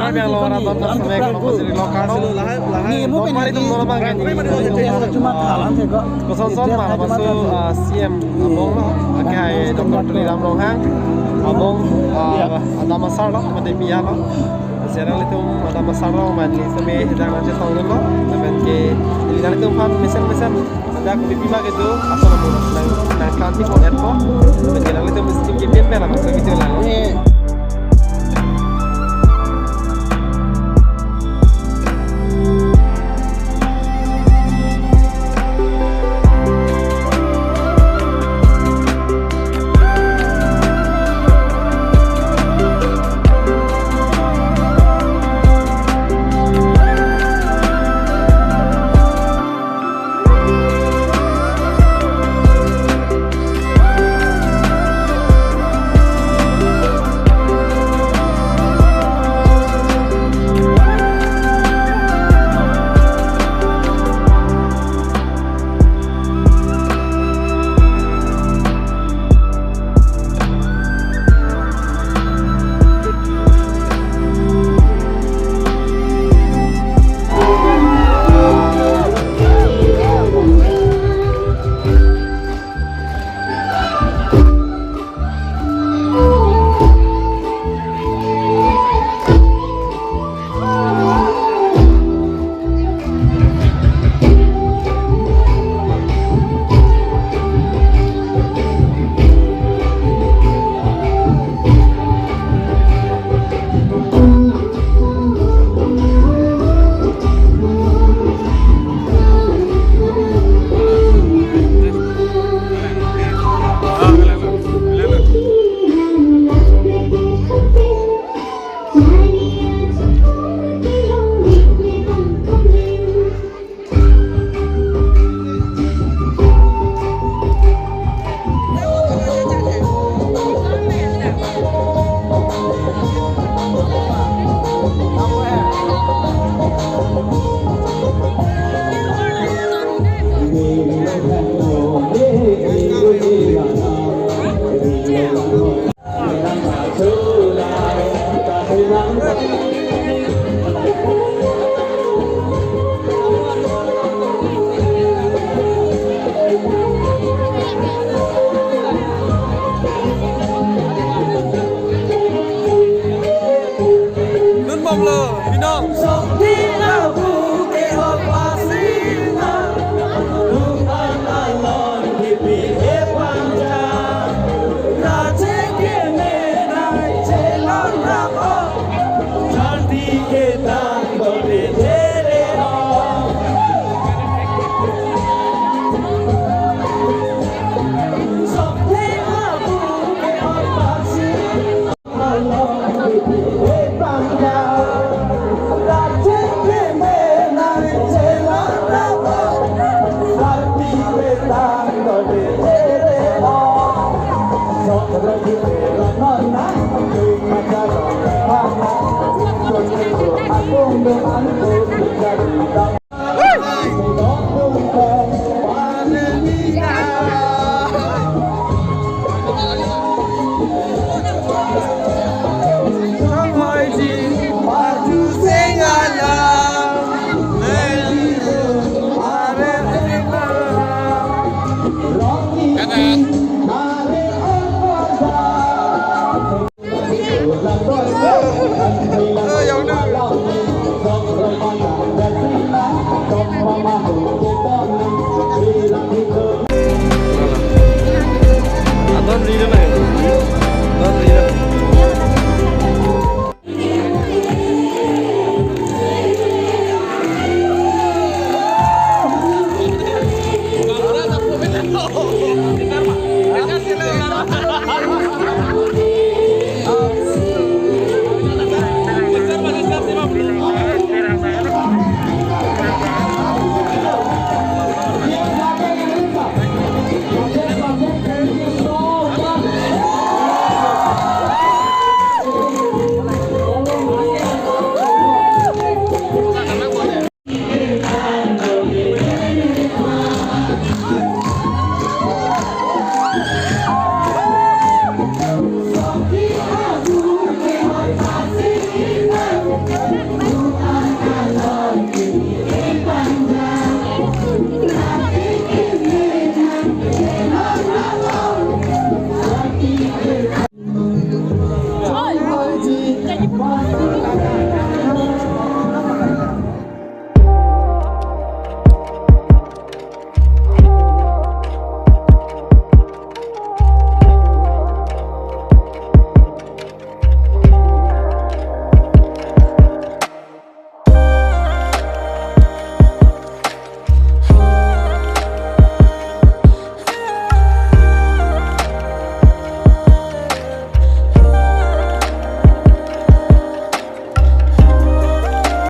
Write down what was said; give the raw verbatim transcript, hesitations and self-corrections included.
Yang lo raton na semek lo pajirlo kardom. Ni mo pen lagi. Cuma thalang sih kok. Kosonson ma laso, ah, C M abang lo. Oke, hai Doctor Tuliram Ronghang. Abang, ah, adam asar lo, mate pia lo. Sekarang itu adam asar lo, mate sampai sedang nanti tahun lo. Tapi ke, jadi nanti tuh kan mesen-mesen. Dak kopi pima kedo, asal mo nang, nang kanti ko airport. Penjalan itu mesti kipian pera, mesti gitu lah. Dun bomlo, binong.